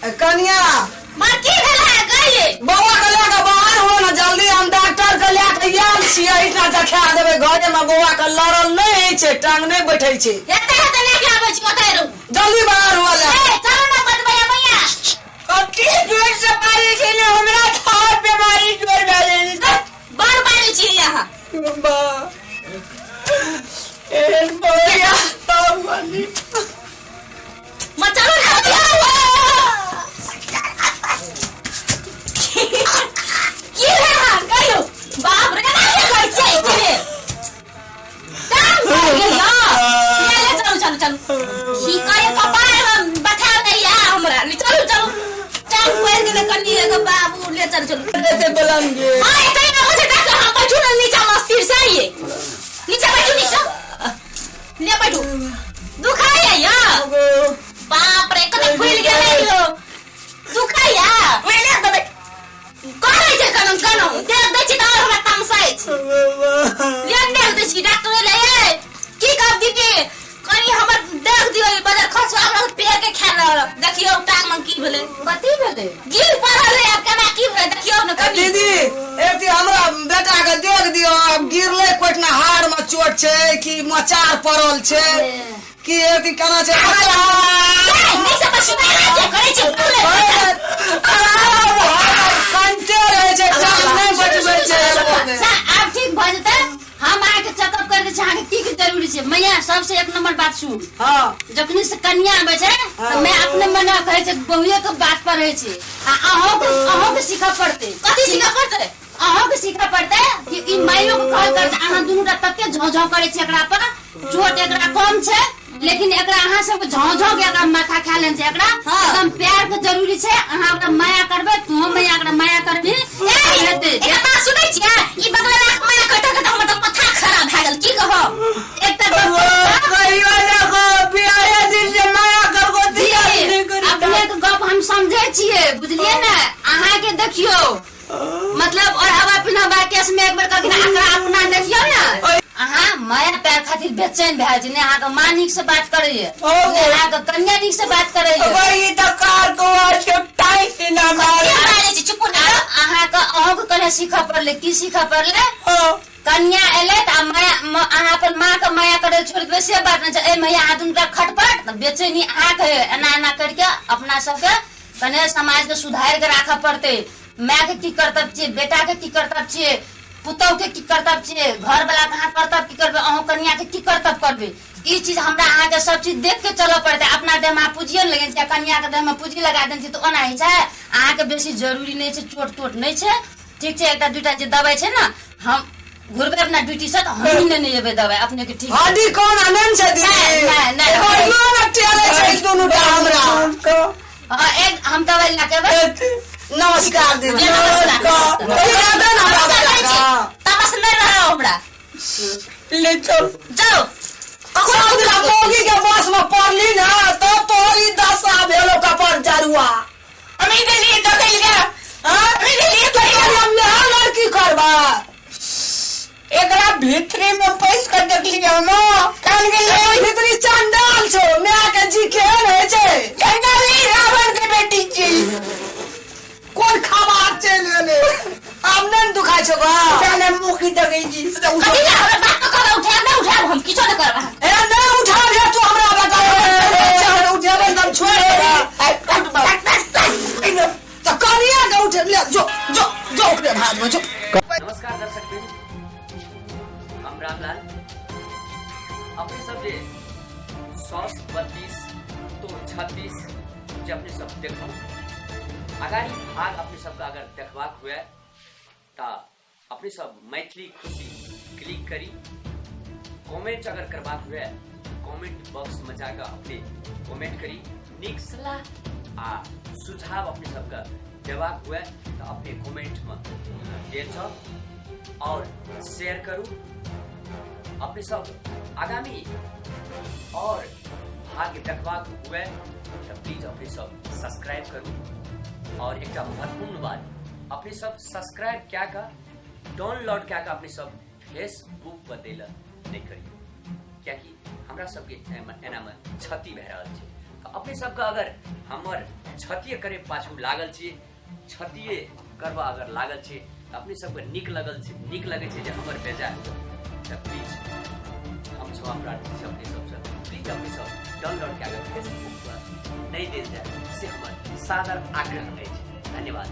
कनिया मार की भेल है गई बौआ के लए के बाहर हो ना जल्दी, हम डॉक्टर के लए के आयल छियै, एहिठाम देखा देबै। घरे में बौआ के लड़ल नहि होइ छै, टांग नहि बैठै छै। एते हेते लए के आबै छी, ओतै रहू। जल्दी बाहर हुआ लए। ए चलू ना बदबैया मैया। कथी जोर से मारै छै ने, हमरा थार बीमारी जोर भए गेल छै। बड़ बाजै छी अहाँ। बा एहन बौआ तब बनी। म चलू ना की भेल हन कहियो? बाप रे, केना के करै छियै की भेल? टांग भऽ गेल यौ। ले ले चलू चलू चलू। की करे कपार हम बथा दैया हमरा। ले चलू चलू। टांग पड़ि गेलै कनि एगो बाबू, ले चलू चलू। एते बोलंगे। हाँ, एते ना मुझे डॉक्टर, हम बैठू ना नीचा मस्तिर से आइए। नीचा बैठू, नीचा। ले बैठू। दुखाइया यौ। बाप रे, कते फूलि गेलै यौ। दुखाइया। ले देबै। करै छै कनम कनम। देख दै छी तऽ आओर हमरा तमसाइ छै। ले देख दै छी डॉक्टर ले। ए की कहब दीदी, कनि हमर देख दियौ, ई बजर खसुआ हमरा पेड़ के खाय लगल। देखियौ टांग में की भेलै। कथी भेलै? गिर पड़ल रहै, आब केना की भेलै देखियौ ने कनि। दीदी एकटी हमरा बेटा के देख दियौ, आब गिरलै कोइठना, हाड़ में चोट छै कि मचार पड़ल छै कि एकटी केना छै? ए, नहि से पशु के करै छै बोले। कंटे रहै छै, टांग नहि बचबै छै। आब ठीक भऽ जेतै, हम अहाँके चेकअप कर दै छी, अहाँके की की जरूरी छै। मैया सबसे एक नंबर बात सुन। हाँ। जखनी से कन्या आबै छै तऽ मैं अपने मना कहै छै, बहुए के बात पर रहै छै। आ अहों के अहों के सीखऽ पड़तै। कथी सीखऽ पड़तै? अहों के सीखऽ पड़तै कि ई माइयो के कहल करतै। अहाँ दुनू टा तते झौं झौं करै छी एकरा पर, चोट एकरा कम छै लेकिन एकरा अहाँ सबके झौं झौं के एकरा माथा खा लेने छै। एकरा एकदम प्यार के जरूरी छै। अहाँ ओकरा माया करबै, तूहो मैया ओकरा माया करबी हेतै। एकटा बात सुनै छियै, ई बगल राख माया कटऽ के तऽ हमर तऽ माथा खराब भए गेल, की कहब। एकटा गप कहियो देखो बियाहे दिन से माया करबो। जी, अपने के गप हम समझै छियै, बुझलियै ने? अहाँके देखियौ मतलब और हवा पिनहवा केस में एक बेर कहलखिन एकरा अपना देखियौ ने, अहाँ माया प्यार खातिर बेचैन भए छै ने। अहाँके माँ नीक से बात करैये ने, अहाँके कन्या नीक से बात करैये। वही तऽ कार को आज के टाइट ना मार। के बाजै छी, चुप ना। अहाँके अहूँके कने सीखऽ पड़लै। की सीखऽ पड़लै? कन्या एलै तऽ माया अहाँ अपन माँ के माया करै छोड़ि देबै से बात नहि छै। एहि मैया अहाँ दुनू खटपट तऽ बेचैनी अहाँके एना एना करिके अपना सबके कने समाज के सुधारि के राखऽ पड़तै। माय के की कर्तव्य छियै, बेटा के की कर्तव्य छियै, पुतहु के की कर्तव्य छियै, घर वाला के अहाँ कर्तव्य की करबै, अहूँ कन्या के की कर्तव्य करबै, ई चीज हमरा अहाँके सब चीज देख के चलऽ पड़तै। अपना देह में अहाँ पूँजिए ने लगेने छियै, कन्या के देह में पूँजी लगा देने छियै तऽ ओना होइ छै? अहाँके बेसी जरूरी नहि छै, चोट तोट नहि छै, ठीक छै। एकटा दूटा जे दबाइ छै ने, हम घुरबै अपना ड्यूटी से तऽ हमही नेने एबै दबाइ अपने के, ठीक छै? हड्डी कोन आनंद छै दीदी? नहि, नहि, नहि। हड्डियो ने टेलै छै दुनू टा हमरा। हाँ, एक हम दबाइ लए के एबै। नमस्कार दीदी। नमस्कार। ठीक हेतै ने हमरा नमस्कार करै छी। बेटाके? तमस नहि रहौ हमरा। ले चल जाउ। सब दिना मौगी के बस में पड़ली ना तब तोहर ई दशा भेलो कपर जरुआ। हमी देलिए दखल के। हाँ? हमी देलिए। तो हम नेहा लड़की करबा। एकरा भीतरी में पैस कर देखलिए हम कान गेलिए। ए, भीतरी चंडाल छौ, माय के जी केहन होइ छै। चंडाली रावण के बेटी छी। कोन खबर चलि गेलै? आब नहि ने दुखाइ छौ बा? जाने मुखी देखै छी। कथी ले हमरा बात तऽ करब, उठायब नहि उठायब, हम किछो नहि करब अहाँके। ए नहि उठाब हे तू हमरा बेटा, उठेबै एकदम छोड़ि देबै। तऽ कनिया के उठे ले, जो जो जो ओकरे भाग में जो। नमस्कार दर्शक वृंद, हम रामलाल। अपने सब जे सौस 32 तो 36 जे अपने सब देखो, अगाड़ी भाग अपने सबके अगर देखबाक हुए तऽ अपने सब मैथिली खुशी क्लिक करी। कमेंट अगर करबाक हुए कमेंट बॉक्स में जाकर अपने कमेंट करी। नीक सलाह आ सुझाव अपने सबके देबाक हुए तऽ अपने कमेंट में देल जाउ और शेयर करू। अपने सब आगामी और भाग्य देखबाक हुए तऽ प्लीज अपने सब सब्सक्राइब करू। और एकटा महत्वपूर्ण बात, अपने सब सब्सक्राइब कए कऽ डाउनलोड कए कऽ अपने सब फेसबुक पर दै लए नहि करियौ, कियाकि हमरा सबके एनामे क्षति भए रहल छै। तऽ अपने सबके अगर हमर क्षतिये करे पाछू लागल छी, क्षतिये करबा अगर लागल छी, तऽ अपने सबके नीक लगल छै, नीक लगै छै जे हमर बेजाय हुए, तऽ प्लीज हम क्षमा प्रार्थी छी अपने सबसँ। प्लीज अपने सब डाउनलोड कए कऽ फेसबुक पर नहि देल जाय, से हमर सादर आग्रह अछि। धन्यवाद।